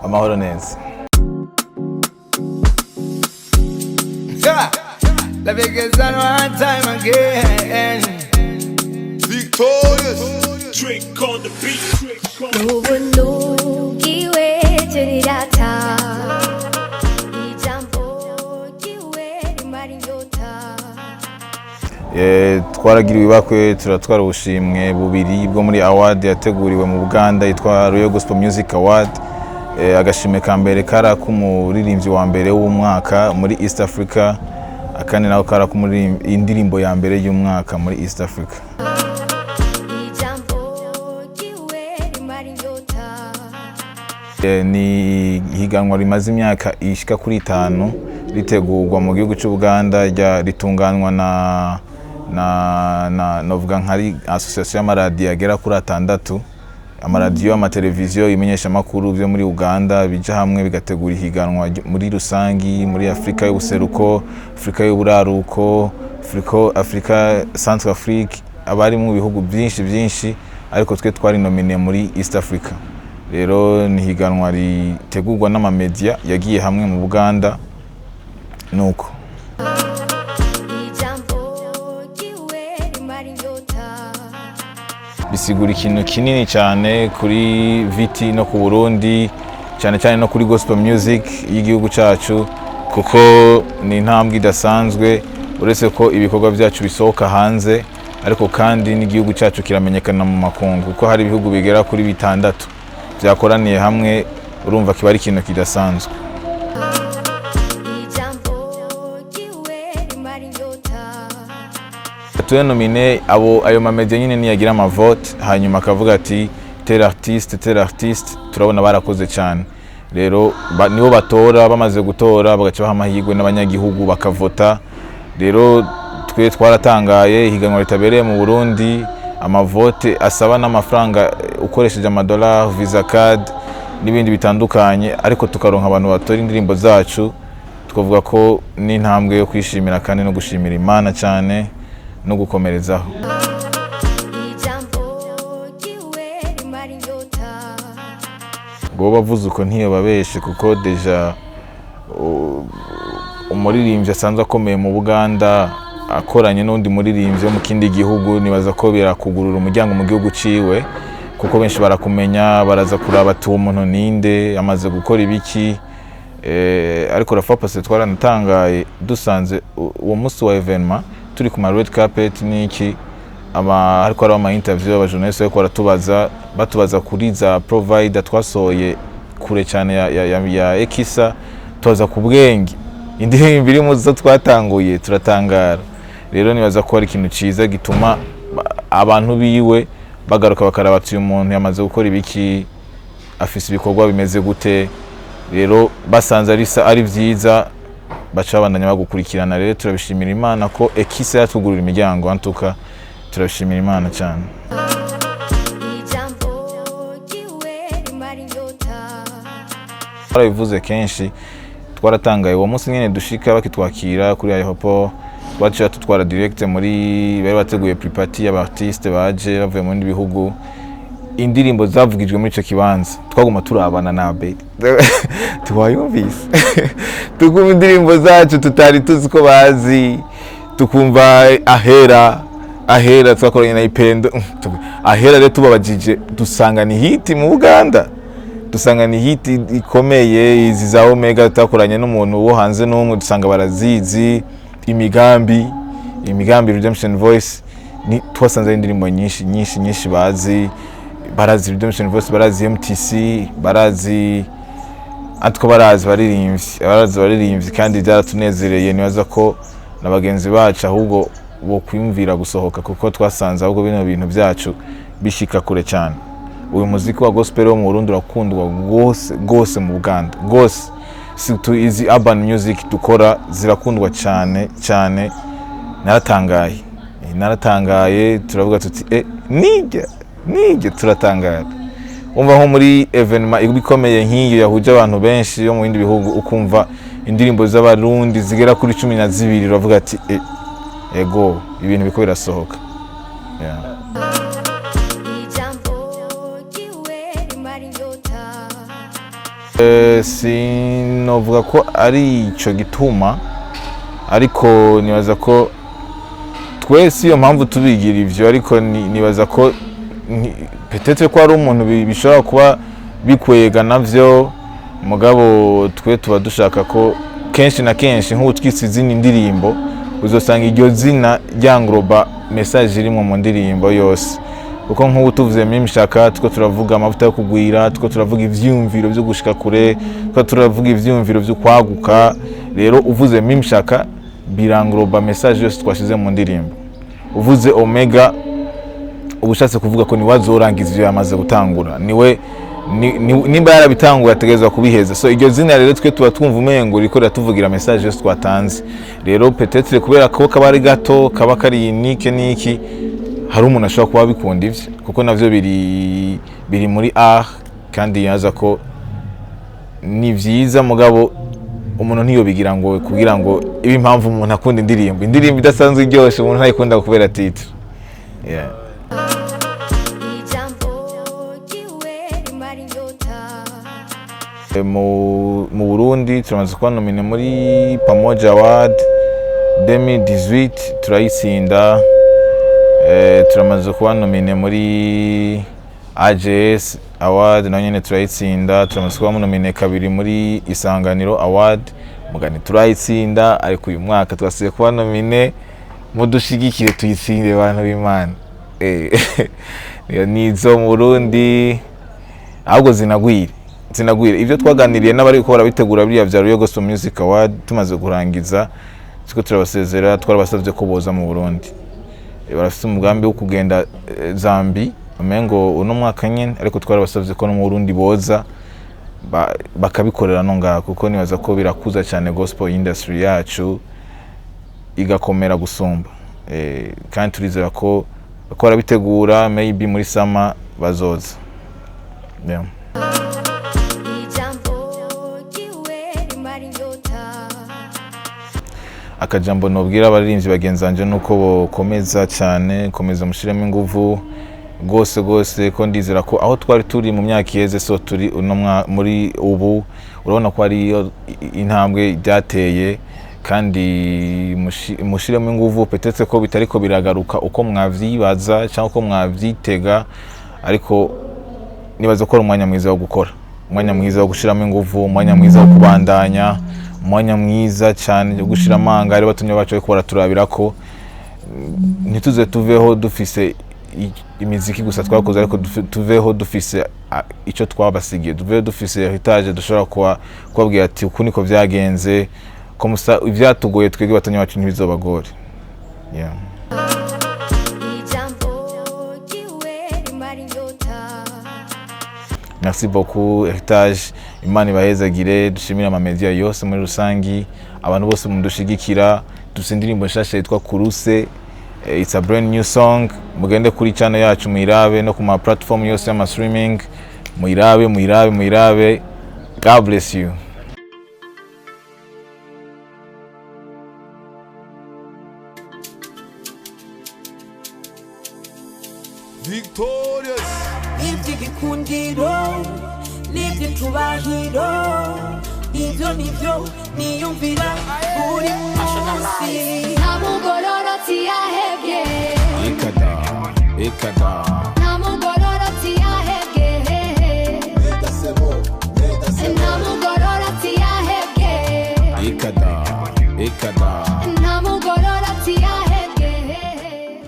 Amahoro neza. Yeah. Let me get that one time again. Victorious. Drink on the beat. Ubunugiwe turirata ijambo ryiwe rimara inyota. Twaragiriwe ibakwe, turatwara ubushimwe bubiri bwo muri award yateguriwe mu Buganda yitwa Royal Gospel Music Award. Agashimwe ka mbere kari ak'umuririmbyi wa mbere w'umwaka muri East Africa, akandi nako kari indirimbo ya mbere y'umwaka muri East Africa. Ijambo ryiwe rimara inyota. Ni ihiganwa rimaze imyaka ishika kuri 5 ritegurwa mu gihugu cy'Ubuganda, ritunganwa na novuga nkari association y'amaradiyo agera kuri 6, amaradiyo, amateleviziyo, imenyeshamakuru byo muri Uganda bija hamwe bigategura ihiganwa muri rusangi muri Afrika y'ubuseruko, Afrika y'uburaruko, Afrika Centre Afrique, abari mu bihugu byinshi byinshi, ariko twe twari nominé muri East Africa. Rero ni ihiganwa ritegurwa n'amamedia yagiye hamwe mu Buganda nuko. Ijambo ryiwe rimara inyota. Bisigura ikintu kinini cyane kuri VT no ku Burundi, cyane cyane no kuri gospel music y'igihugu cyacu, kuko ni intambwe idasanzwe. Uretse ko ibikorwa byacu bisohoka hanze, ariko kandi n'igihugu cyacu kiramenyekana mu makungu, kuko hari ibihugu bigera kuri 6 byakoraniye hamwe. Urumva kiba ari ikintu kidasanzwe. Ijambo ryiwe rimara inyota. Tuye nominé, abo ayo mamedia nyine niyagira amavote, hanyuma akavuga ati tel artiste, tel artiste, turabona barakoze cyane. Rero nibo batora, bamaze gutora bagaca baha amahirwe n'abanyagihugu bakavota. Rero twe twaratangaye, ihiganwa ritabereye mu Burundi, amavote asaba n'amafaranga, ukoresheje amadolari, visa card n'ibindi bitandukanye, ariko tukaronka abantu batora indirimbo zacu. Twavuga ko n'intambwe yo kwishimira kandi no gushimira Imana cyane no gukomerezaho. Ijambo ryiwe rimara inyota. Bo bavuze uko ntiyobabeshe, kuko déjà umuririmbyi asanzwe akomeye mu Buganda akoranye n'undi muririmbyi wo mu kindi gihugu, nibaza ko birakugurura umuryango mu gihugu ciwe, kuko benshi barakumenya, baraza kuraba ati uwo muntu ninde, amaze gukora ibiki. Ariko rafa pase twaranatangaye dusanze uwo munsi wa événement turi ku ma red carpet n'iki, ama ariko hari ama interview, aba journaliste bariko baratubaza, batubaza kuri za provider twasohoye kure cyane ya Ekisa, tubaza ku bwenge indirimbo iri mu zo twatanguye, turatangara. Rero nibaza ko ari ikintu ciza gituma abantu biwe bagaruka bakaraba ati uyu muntu yamaze gukora ibiki, afise ibikorwa bimeze gute. Rero basanze ari vyiza, baca babandanya bagukurikirana. Rero turabishimira Imana ko Ekisa yatugurura imiryango, antuka turabishimira Imana cyane. Ijambo ryiwe rimara inyota. Twarabivuze kenshi, twaratangaye uwo munsi nyine dushika bakitwakira kuri aéroport, twaciye tutwara direct muri bari bateguye pre-party y'aba artiste baje bavuye mu bindi bihugu. Indirimbo zavugijwe muri ico kibanza, twaguma turabana na Abeli, tuwayumvise, tukumva indirimbo zacu tutari tuzi ko bazi, tukumva ahera ahera twakoranye na Ipendo ahera. Rero tubabajije dusanga ni hit mu Buganda, dusanga ni hit ikomeye. Izi za Omega twakoranye n'umuntu wo hanze n'umwe, dusanga barazizi. Imigambi, imigambi, Redemption Voice, ni twasanze ari indirimbo nyinshi nyinshi nyinshi bazi. Barazi Redemption Voice, barazi MTC, barazi atwo, barazi baririmbyi, barazi baririmbyi, kandi byaratunezereye. Nibaza ko na bagenzi bacu ahubwo bo kwiyumvira gusohoka, kuko twasanze ahubwo bino bintu byacu bishika kure cyane. Uyu muziki wa gospel wo mu Burundi urakundwa gose gose mu Buganda gose, surtout izi urban music dukora zirakundwa cyane cyane. Naratangaye, naratangaye, turavuga tuti nijya nijya, turatangara. Umva nko muri événement iba ikomeye nk'iyo yahuje abantu benshi yo mu bindi bihugu, ukumva indirimbo z'Abarundi zigera kuri 12, uravuga ati ego, ibintu biko birasohoka, yeah. Ijambo ryiwe rimara inyota. Sinovuga ko ari ico gituma, ariko nibaza ko twese iyo mpamvu tubigira ivyo, ariko nibaza ko peut-être ko ari umuntu bishobora kuba bikwega navyo, mugabo twe tuba dushaka ko kenshi na kenshi nk'ubu twise izina indirimbo, uzosanga iryo zina ryangloba message irimwo mu ndirimbo yose, kuko nk'ubu tuvuze Mimshaka, two turavuga amavuta yo kugwira, two turavuga ivyiyumviro vyo gushika kure, two turavuga ivyiyumviro vyo kwaguka. Rero uvuze Mimshaka birangloba message yose twashize mu ndirimbo. Uvuze Omega, uba ushatse kuvuga ko niwe azorangiza ivyo yamaze gutangura, niwe nimba yarabitanguye ategerezwa kubiheza. So iryo zina rero twe tuba twumva umengo riko riratuvugira message yose twatanze. Rero peut-être kubera ko kaba ari gato, kaba kari unique niki, hari umuntu ashobora kuba abikunda ivyo, kuko navyo biri muri art, kandi yaza ko ni vyiza, mugabo umuntu ntiyobigira ngo kugira ngo ibe impamvu umuntu akunda indirimbo. Indirimbo idasanzwe iryoshe, umuntu ntayikunda kubera titre, yeah. Ijambo ryiwe rimara inyota. Mu Burundi turamaze kuba nominé muri Pamoja Award 2018, turayitsinda. Turamaze kuba nominé muri AJS Award, nayo nyene turayitsinda. Turamaze kuba nominé kabiri muri Isanganiro Award, mugani turayitsinda. Ariko uyu mwaka twasubiye kuba nominé, mudushigikire tuyitsinde, bantu b'Imana. Nizo mu Burundi, ahubwo zinagwire, zinagwire. Ibyo twaganiriye n'abari ko barabitegura biriya bya Royal Gospel Music Award, tumaze kurangiza siko turabasezera, twarabasabye ko boza mu Burundi. Barafite umugambi wo kugenda Zambi umengo uno mwaka nyene, ariko twarabasabye ko no mu Burundi boza bakabikorera no ngaha, kuko nibaza ko birakuza cyane gospel industry yacu igakomera gusumba. Kandi turizera ko barabitegura, maybe muri summer bazoza, yeah. Ijambo ryiwe rimara inyota. Akajambo nobwira abaririmbyi bagenzi banje nuko bokomeza cyane, komeza mushiremo inguvu rwose rwose, ko ndizera ko aho twari turi mu myaka iheze so turi uno muri ubu, urabona ko ariyo intambwe byateye. Kandi mushiremo inguvu. Peut-être ko bitariko biragaruka uko mwavyibaza cyangwa uko mwavyitega, ariko nibaza ko ari umwanya mwiza wo gukora, umwanya mwiza wo gushiramo inguvu, umwanya mwiza wo kubandanya, umwanya mwiza cyane wo gushira amanga. Ari batumye bacu bariko baraturabira ko ntituze tuveho dufise imiziki gusa twakoze, ariko tuveho dufise ico twabasigiye, tuveho dufise heritage dushobora kubabwira ati uku niko vyagenze, ko musa ivyatugoye twebwe batonyi bacu ntibizobagore, yeah. Ijambo ryiwe rimara inyota. Merci beaucoup Heritage, Imana ibahezagire. Dushimire amamedia yose muri rusangi, abantu bose mudushigikira. Dufise indirimbo nshasha yitwa Kuruse. It's a brand new song. Mugende kuri channel yacu muyirabe, no ku ma platform yose y'ama streaming muyirabe, muyirabe, muyirabe. God bless you. Victorious. Iby'igikundiro n'iby'icubahiro, ibyo nibyo niyumvira buri munsi. Nta mugororotsi yahebye. Ikada ikada. Nta mugororotsi yahebye. Nta mugororotsi yahebye. Ikada ikada.